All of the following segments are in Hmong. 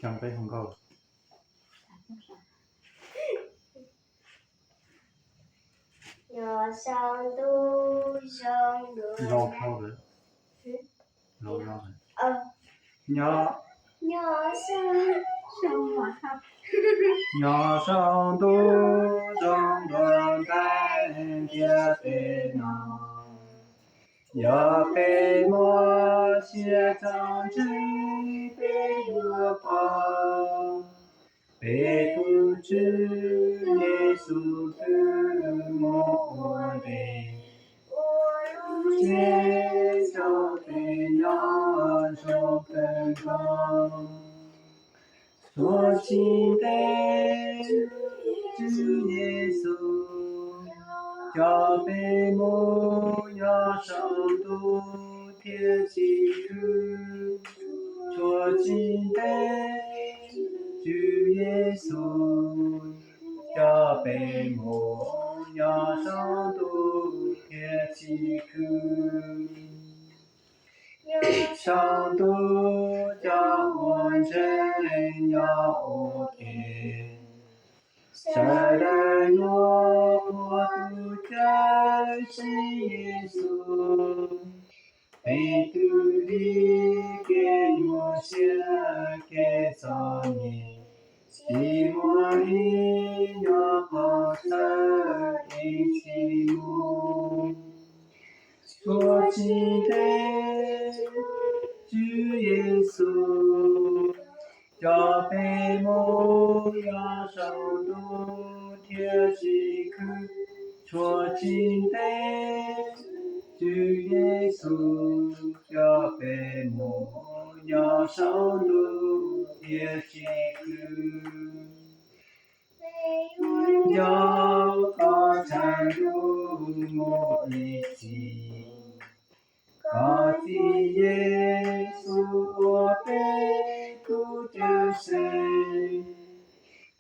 Coj peb hu nkauj. Nyob sau ntuj zoo dua. Nyob, nyob sau ntuj zoo dua nqaij thiab peb no. Yog peb muaj siab txawj ntseeg peb yuav pom peb tus Tswv Yexus twb mus ua ntev, ua lub tsev rau peb nyob zoo kawg nkaus. Txhua tsis ntev Tswv Yexus coj peb mus nyob saum ntuj thiab tsis khwv. Txhua tsis ntev Tswv Yexus coj peb mus nyob saum ntuj thiab tsis khwv. Saum ntuj cov uas ntseeg nyob ua ke, sawv daws yuav ua tus Cawm Seej Yexus, peb twb dim kev nyuaj siab kev txom nyem, tsis muaj ib nyuag qhov txhawj es tsis mus. Txhua tsis ntev Tswv Yexus coj peb mus nyob saum ntuj thiab tsis khwv. Txhua tsis ntev Tswv Yexus coj peb mus nyob saum ntuj thiab tsis khwv. Nco koj tshav ntuj mus ib txhis, koj txiv Yexus ua peb tus Cawm Seej.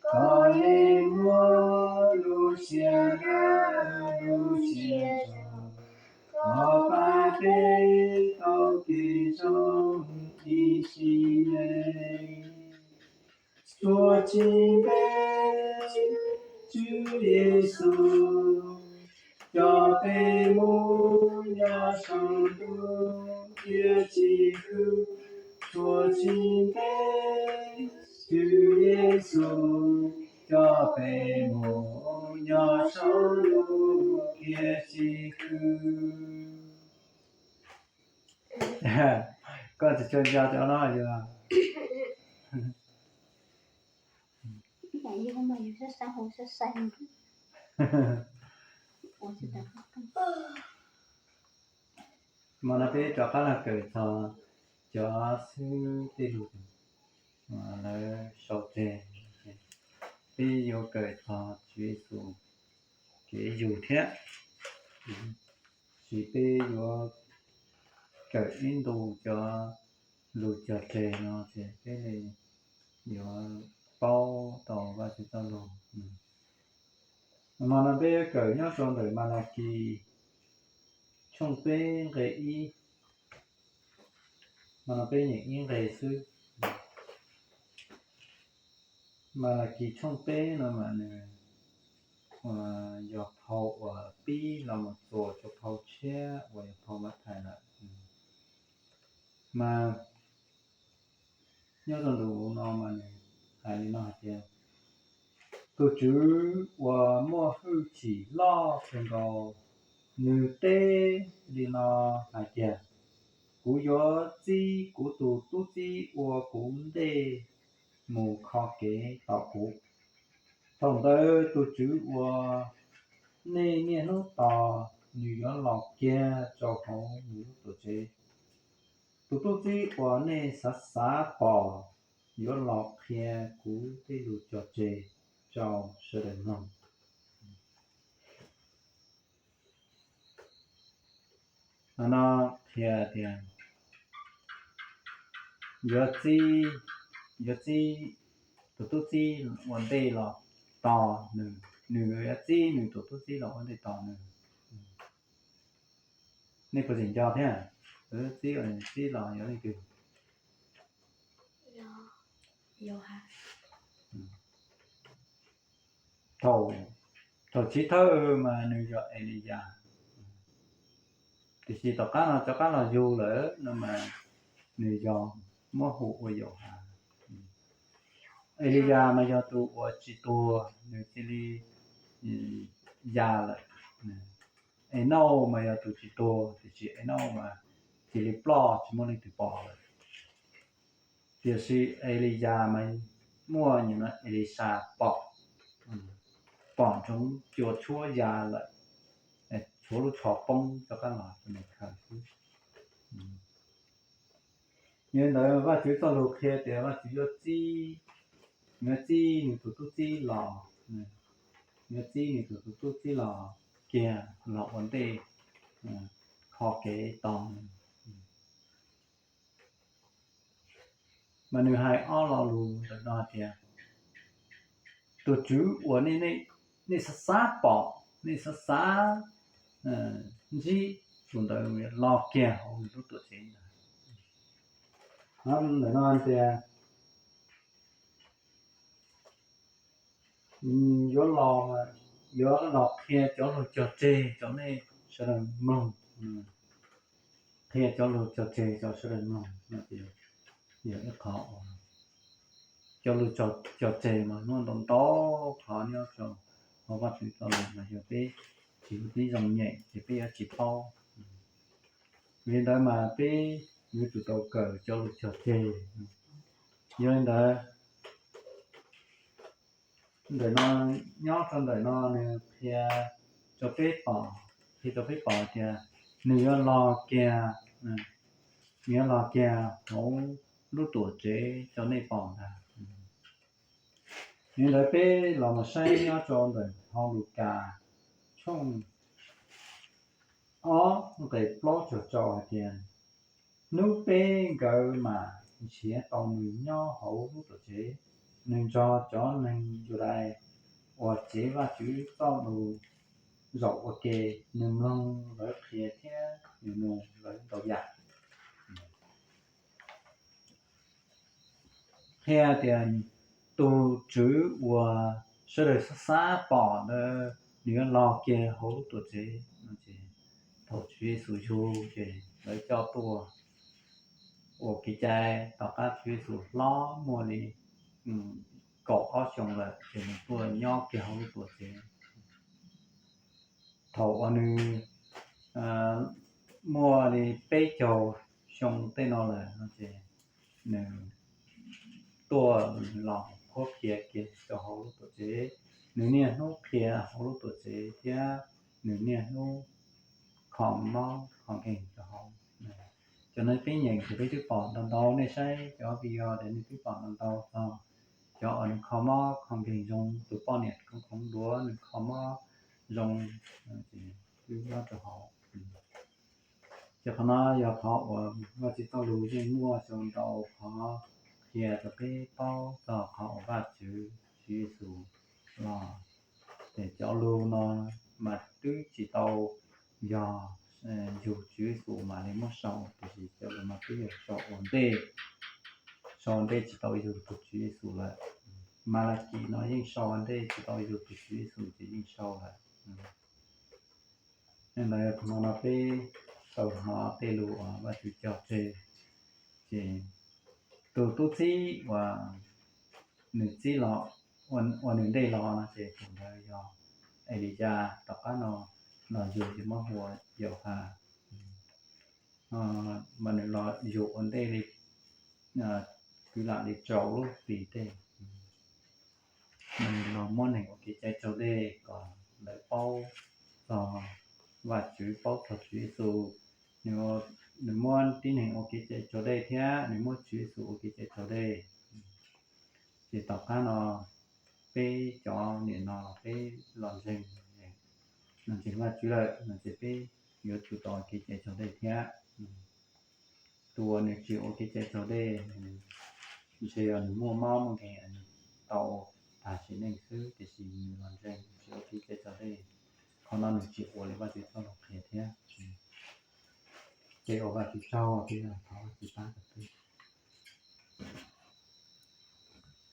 Koj yeej muaj lub siab dawb lub siab zoo, koj pab peb tau kev zoo ib sim neej. Txhua tsis ntev Tswv Yexus coj peb mus nyob saum ntuj thiab tsis khwv. Txhua tsis ntev Tswv Yexus coj peb mus nyob saum ntuj thiab tsis khwv. Koj tsis tshua nco cov no yog. Hmo no peb rov qab los kawm txog cov xib hwb tej lus lawv sau tseg. Peb yuav kawm txog Tswv Yexus kev yug thiab. Tab sis peb yuav kawm ib ntu cov lus cog tseg no ces peb li yuav paub tau Vajtswv txoj lus. Hmo no peb kawm nyob rau ntawm Malakis tshooj peb nqe ib. Hmo no peb nyeem ib nqe xwb. Malakis tshooj peb no mas nws yog phau uas pib los mus txuas rau phau tshiab uas yog phau Mathais lawm. Mas nyob rau ntu no mas nws hais li no hais tias, tus Tswv uas muaj hwj chim loj kawg nkaus, nws teb li no hais tias, kuv yuav txib kuv tus tub txib ua kuv ntej mus kho kev tos kuv. Thaum ntawd tus Tswv uas nej niaj hnub tos, nws yuav los kiag rau hauv nws lub tuam tsev. Tus tub txib uas nej xav xav pom yuav los qhia kuv tej lus cog tseg rau sawv daws mloog. Qhov no qhia tias yuav txib, yuav txib tus tub txib ua ntej los tos nws, nws yuav txib nws tus tub txib los ua ntej tos nws. Nej puas tseem nco thiab? Txib, txib los yog leej twg? Thaum, thaum chiv thawj mas nws yog Eliyas, tiam sis tom qab no rov qab los yug lawm no mas nws yog, muab hu ua Yauhas. Eliyas mas yog tus uas tsis tuag, nws cia li ya lawm. Enauj mas yog tus tsis tuag, tiam sis Enauj mas cia li ploj tsis muaj leej twg pom lawm. Tiam sis Eliyas mas muaj Elisas pom, pom ntsoov cua tshuab ya lawm, tshuav lub tsho poob rov qab los rau nws khaws xwb. Yog li ntawd Vajtswv txoj lus qhia tias Vajtswv yuav txib, yuav txib nws tus tub txib los, yuav txib nws tus tub txib los kiag los ua ntej, kho kev tos nws. Mas nws hais ob lo lus ntawm no tias, tus Tswv uas nej xav xav pom, nej xav xav ntsib, tus ntawd los kiag hauv nws lub tuam tsev ntag. Ntawm no tias yuav los, yuav los qhia cov lus cog tseg rau nej sawv daws mloog, qhia cov lus cog tseg rau sawv daws mloog no ces yog ib qho uas cov lus cog tseg mas muaj ntau ntau qhov nyob rau hauv Vajtswv txoj lus mas yog peb tsis ua tib zoo nyeem ces peb yuav tsis paub. Vim li ntawd mas peb yuav tsum tau kawm cov lus cog tseg. Yog li ntawd, ntawm no, nyob rau ntawm no nws qhia rau peb pom, qhia rau peb pom tias nws yuav los kiag, nws yuav los kiag hauv lub tuam tsev rau nej pom ntag. Yog li ntawd peb los mus saib nyob rau ntawm hauv Lukas tshooj ob nqe plaub txog rau hais tias, hnub peb nkawd mam nrhiav tau nws nyob hauv lub tuam tsev, nws nrog cov neeg Yudais uas cev Vajtswv txoj lus zaum ua ke, nws mloog lawv qhia thiab nws nug lawv ntau yam. Qhia tias tus Tswv uas sawv daws xav xav pom ntawd nws yuav los kiag hauv lub tuam tsev no ces thaum Tswv Yexus yug ces lawv coj tuaj ua kev cai. Tom qab Tswv Yexus hlob muaj li kaum ob xyoos lawm ces nws tuaj nyob kiag hauv lub tuam tsev. Thaum uas nws muaj li peb caug xyoo tej no lawm no ces nws tuaj los qhuab qhia kiag rau hauv lub tuam tsev. Nws niaj hnub qhia hauv lub tuam tsev thiab nws niaj hnub kho mob kho nkeeg rau hauv. Cov no peb nyeem ces peb twb pom ntau ntau, nej saib cov video ces nej twb pom ntau ntau txog cov uas nws kho mob kho nkeeg zoo, tus poj niam khoov khoov duav nws kho mob zoo, twb nyob rau hauv. Ces qhov no yog qhov uas Vajtswv txoj lus yeej muaj tau ntau qhov qhia rau peb paub txog qhov uas Vajtswv, Tswv Yexus los. Ces cov lus no mas twb tsis tau yog yug Tswv Yexus mam li muab sau, tiam sis cov lus no twb yog sau ua ntej, sau ua ntej tsis tau yug tus Tswv Yexus lawm. Malakis no yeej sau ua ntej tsis tau yug tus Tswv Yexus ces yeej sau lawm. Yog li ntawd no peb tau hnov tej lus uas Vajtswv cog tseg, ces tus tub txib uas nws txib los, ua nws ntej los no ces tus ntawd yog Eliyas, tom qab no los yug ces muab hu ua Yauhas. Mas nws los yug ua ntej li kwv lam li rau lub hlis tej. Nws los muab neeg ua kev cai raug dej kom lawv paub txog Vajtswv, paub txog Tswv Yexus. Nws muab tib neeg ua kev cai raug dej thiab nws muab Tswv Yexus ua kev cai raug dej. Ces tom qab no peb cov niam no peb los ntseeg, los ntseeg Vajtswv lawm no ces peb yuav tsum tau ua kev cai raug dej thiab. Tus uas nws tsis ua kev cai raug dej, ntshe yog nws muaj mob muaj nkeeg nws tau tag sim neej xwb, tiam sis nws los ntseeg tsis ua kev cai raug dej, qhov no nws tsis ua li Vajtswv txoj lus qhia thiab. Ces ua Vajtswv tsaug, thov Vajtswv pab rau